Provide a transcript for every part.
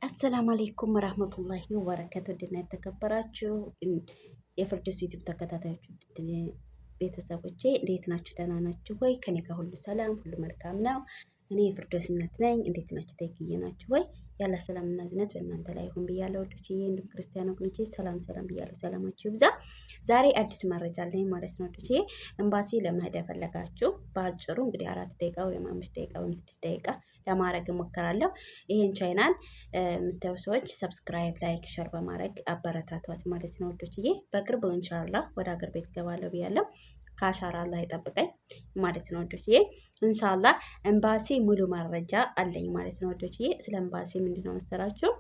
السلام عليكم ورحمة الله وبركاته። ውድና የተከበራችሁ የፍርዶስ ዩቲዩብ ተከታታዮች ቤተሰቦቼ እንዴት ናችሁ? ደህና ናችሁ ወይ? ከኔ ጋር ሁሉ ሰላም፣ ሁሉ መልካም ነው። እኔ የፍርዶስ እናት ነኝ። እንዴት ናችሁ? ተይክዬ ናችሁ ወይ? ያለ ሰላምና እዝነት በእናንተ ላይ ይሁን ብያለሁ። ውዶችዬ፣ እንዲሁም ክርስቲያን ወገኖቼ ሰላም ሰላም ብያለሁ። ሰላማችሁ ይብዛ። ዛሬ አዲስ መረጃ አለኝ ማለት ነው ውዶችዬ። ኤምባሲ ለመሄድ ያፈለጋችሁ በአጭሩ እንግዲህ 4 ደቂቃ ወይም 5 ደቂቃ ወይም 6 ደቂቃ ለማድረግ እሞክራለሁ። ይሄን ቻናል የምታዩ ሰዎች subscribe፣ like፣ share በማድረግ አበረታቷት ማለት ነው ውዶችዬ። በቅርብ إن شاء الله ወደ ሀገር ቤት ገባለሁ ብያለሁ። ከአሻራ አላህ ይጠብቀኝ ማለት ነው ውዶችዬ። إن شاء الله ኤምባሲ ሙሉ መረጃ አለኝ ማለት ነው ውዶችዬ። ስለ ኤምባሲ ምንድነው መሰላችሁ?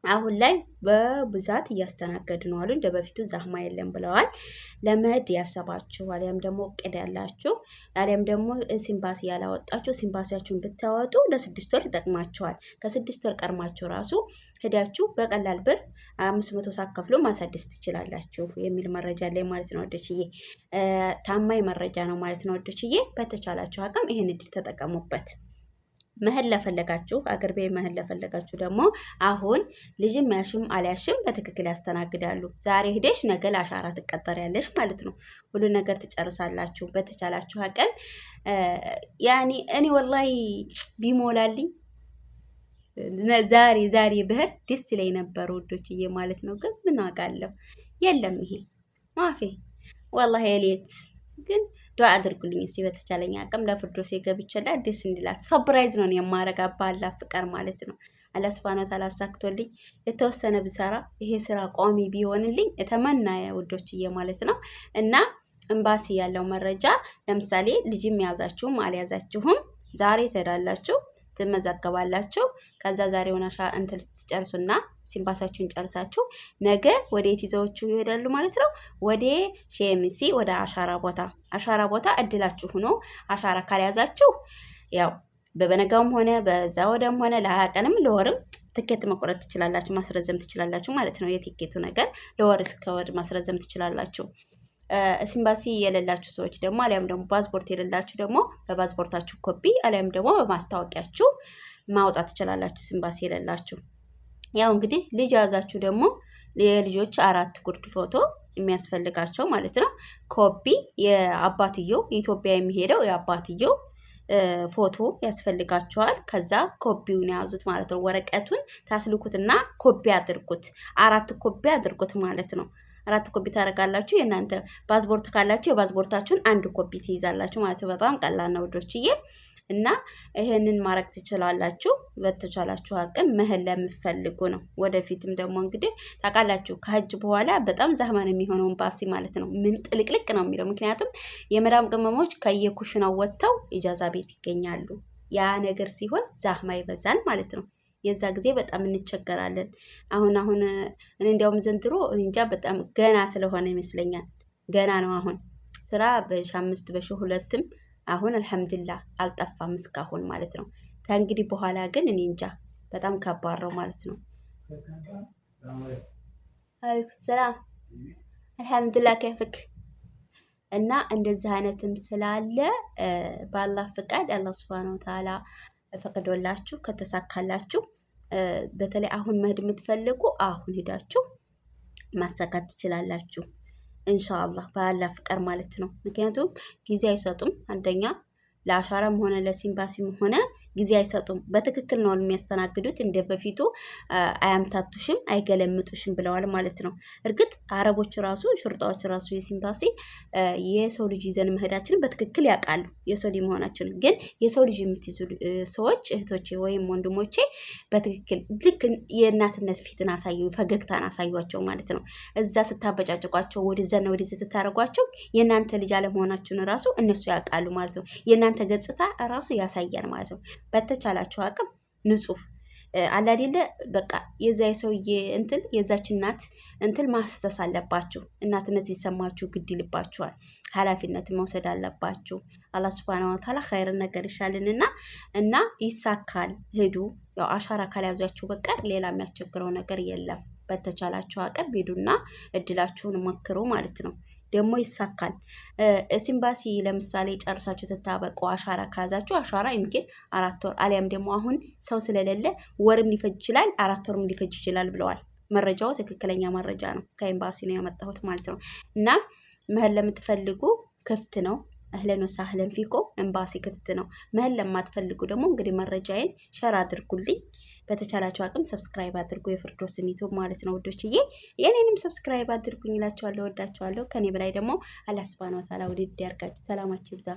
አሁን ላይ በብዛት እያስተናገዱ ነው አሉ። እንደ በፊቱ زحمة የለም ብለዋል። ለመሄድ ያሰባችሁ አሊያም ደግሞ እቅድ ያላችሁ አሊያም ደግሞ ሲምባሲ ያላወጣችሁ ሲምባሲያችሁን ብታወጡ ለ6 ወር ይጠቅማችኋል። ከ6 ወር ቀድማችሁ ራሱ ሄዳችሁ በቀላል ብር 500 ሳትከፍሉ ማሳደስ ትችላላችሁ የሚል መረጃ ላይ ማለት ነው ወዶችዬ። ታማኝ መረጃ ነው ማለት ነው ወዶችዬ። በተቻላችሁ አቅም ይህን እድል ተጠቀሙበት። መሄድ ለፈለጋችሁ፣ አገር ቤት መሄድ ለፈለጋችሁ ደግሞ አሁን ልጅም ያሽም አልያሽም በትክክል ያስተናግዳሉ። ዛሬ ሂደሽ ነገ ለአሻራ ትቀጠሪያለሽ ማለት ነው። ሁሉ ነገር ትጨርሳላችሁ። በተቻላችሁ አቅም ያኔ እኔ والله ቢሞላልኝ ዛሬ ዛሬ ብሄድ ደስ ይለኝ ነበር ውዶችዬ ማለት ነው። ግን ምን አውቃለሁ የለም ይሄ ما في والله የሌት ግን ዱዓ አድርጉልኝ እስኪ በተቻለኝ አቅም ለፍርዶሴ ገብቼላት ደስ እንዲላት surprise ነው የማረጋ ባላ ፍቅር ማለት ነው። አላህ سبحانه وتعالى አሳክቶልኝ የተወሰነ ብሰራ ይሄ ስራ ቋሚ ቢሆንልኝ እተመና ውዶችዬ ማለት ነው። እና ኤምባሲ ያለው መረጃ ለምሳሌ ልጅም ያዛችሁም አልያዛችሁም ዛሬ ትሄዳላችሁ፣ ትመዘገባላችሁ። ከዛ ዛሬ ሆነ እንትን ትጨርሱና ሲምባሳችሁን ጨርሳችሁ ነገ ወደ የት ይዘዎችሁ ይሄዳሉ ማለት ነው? ወደ ሼምሲ ወደ አሻራ ቦታ። አሻራ ቦታ እድላችሁ ሆኖ አሻራ ካልያዛችሁ ያው በበነጋውም ሆነ በዛ ወደም ሆነ ለ20 ቀንም ለወርም ትኬት መቁረጥ ትችላላችሁ፣ ማስረዘም ትችላላችሁ ማለት ነው። የትኬቱ ነገር ለወር እስከ ወር ማስረዘም ትችላላችሁ። ሲምባሲ የሌላችሁ ሰዎች ደግሞ አሊያም ደግሞ ፓስፖርት የሌላችሁ ደግሞ በፓስፖርታችሁ ኮፒ አሊያም ደግሞ በማስታወቂያችሁ ማውጣት ትችላላችሁ። ሲምባሲ የሌላችሁ ያው እንግዲህ ልጅ የያዛችሁ ደግሞ የልጆች አራት ጉርድ ፎቶ የሚያስፈልጋቸው ማለት ነው። ኮፒ የአባትየው ኢትዮጵያ የሚሄደው የአባትየው ፎቶ ያስፈልጋቸዋል። ከዛ ኮፒውን የያዙት ማለት ነው። ወረቀቱን ታስልኩትና ኮፒ አድርጉት። አራት ኮፒ አድርጉት ማለት ነው። አራት ኮፒ ታደርጋላችሁ። የእናንተ ፓስፖርት ካላችሁ የፓስፖርታችሁን አንድ ኮፒ ትይዛላችሁ ማለት ነው። በጣም ቀላል ነው ውዶችዬ። እና ይሄንን ማድረግ ትችላላችሁ። በተቻላችሁ አቅም መሄድ ለምትፈልጉ ነው። ወደፊትም ደግሞ እንግዲህ ታውቃላችሁ ከሀጅ በኋላ በጣም زحمة ነው የሚሆነው ኤምባሲ ማለት ነው። ምን ጥልቅልቅ ነው የሚለው። ምክንያቱም የመዳም ቅመሞች ከየኩሽናው ወጥተው إجازة ቤት ይገኛሉ። ያ ነገር ሲሆን زحمة ይበዛል ማለት ነው። የዛ ጊዜ በጣም እንቸገራለን። አሁን አሁን እኔ እንዲያውም ዘንድሮ እንጃ በጣም ገና ስለሆነ ይመስለኛል ገና ነው። አሁን ስራ በ5,000 በ2,000ም አሁን الحمد لله አልጠፋም እስካሁን ማለት ነው። ከእንግዲህ በኋላ ግን እኔ እንጃ በጣም ከባድ ነው ማለት ነው። عليكم السلام الحمد لله كيفك። እና እንደዚህ አይነትም ስላለ በአላህ ፍቃድ አላህ سبحانه وتعالى ፈቅዶላችሁ ከተሳካላችሁ በተለይ አሁን መሄድ የምትፈልጉ አሁን ሄዳችሁ ማሳካት ትችላላችሁ። إن شاء الله በአላህ ፍቃድ ማለት ነው። ምክንያቱም ጊዜ አይሰጡም። አንደኛ ለአሻራም ሆነ ለሲምባሲም ሆነ ጊዜ አይሰጡም። በትክክል ነው የሚያስተናግዱት። እንደ በፊቱ አያምታቱሽም፣ አይገለምጡሽም ብለዋል ማለት ነው። እርግጥ አረቦች ራሱ شرطة ዎች ራሱ የሲምባሲ የሰው ልጅ ይዘን መሄዳችንን በትክክል ያውቃሉ፣ የሰው ልጅ መሆናችንን። ግን የሰው ልጅ የምትይዙ ሰዎች እህቶቼ ወይም ወንድሞቼ በትክክል ልክ የእናትነት ፊትን አሳዩ፣ ፈገግታን አሳዩቸው ማለት ነው። እዛ ስታበጫጭቋቸው ወደዛና ወደዚ ስታደርጓቸው የእናንተ ልጅ አለመሆናችሁን ራሱ እነሱ ያውቃሉ ማለት ነው። የእናንተ ገጽታ ራሱ ያሳያል ማለት ነው። በተቻላችሁ አቅም ንጹህ አለ አይደለ? በቃ የዛ የሰውዬ እንትል የዛች እናት እንትል ማሰስ አለባችሁ። እናትነት ሊሰማችሁ ግድ ይልባችኋል። ኃላፊነት መውሰድ አለባችሁ። አላህ سبحانه وتعالى خير ነገር ይሻልንና እና ይሳካል። ሂዱ። ያው አሻራ ካልያዟችሁ በቀር ሌላ የሚያስቸግረው ነገር የለም። በተቻላችሁ አቅም ሂዱና እድላችሁን ሞክሩ ማለት ነው። ደግሞ ይሳካል። ኤምባሲ ለምሳሌ ጨርሳችሁ ትታበቁ አሻራ ከያዛችሁ አሻራ يمكن 4 ወር አሊያም ደግሞ አሁን ሰው ስለሌለ ወርም ሊፈጅ ይችላል፣ 4 ወርም ሊፈጅ ይችላል ብለዋል። መረጃው ትክክለኛ መረጃ ነው። ከኤምባሲ ነው ያመጣሁት ማለት ነው። እና መሄድ ለምትፈልጉ ክፍት ነው። أهلا وسهلا فيكم ኤምባሲ ክፍት ነው። መሄድ ለማትፈልጉ ደግሞ እንግዲህ መረጃዬን share አድርጉልኝ። በተቻላችሁ አቅም subscribe አድርጉ የፍርዶስን ዩቲዩብ ማለት ነው ውዶችዬ። የኔንም subscribe አድርጉኝ እላችኋለሁ። ወዳችኋለሁ። ከኔ በላይ ደግሞ አላህ سبحانه وتعالى ውድድ ያርጋችሁ። ሰላማችሁ ይብዛ።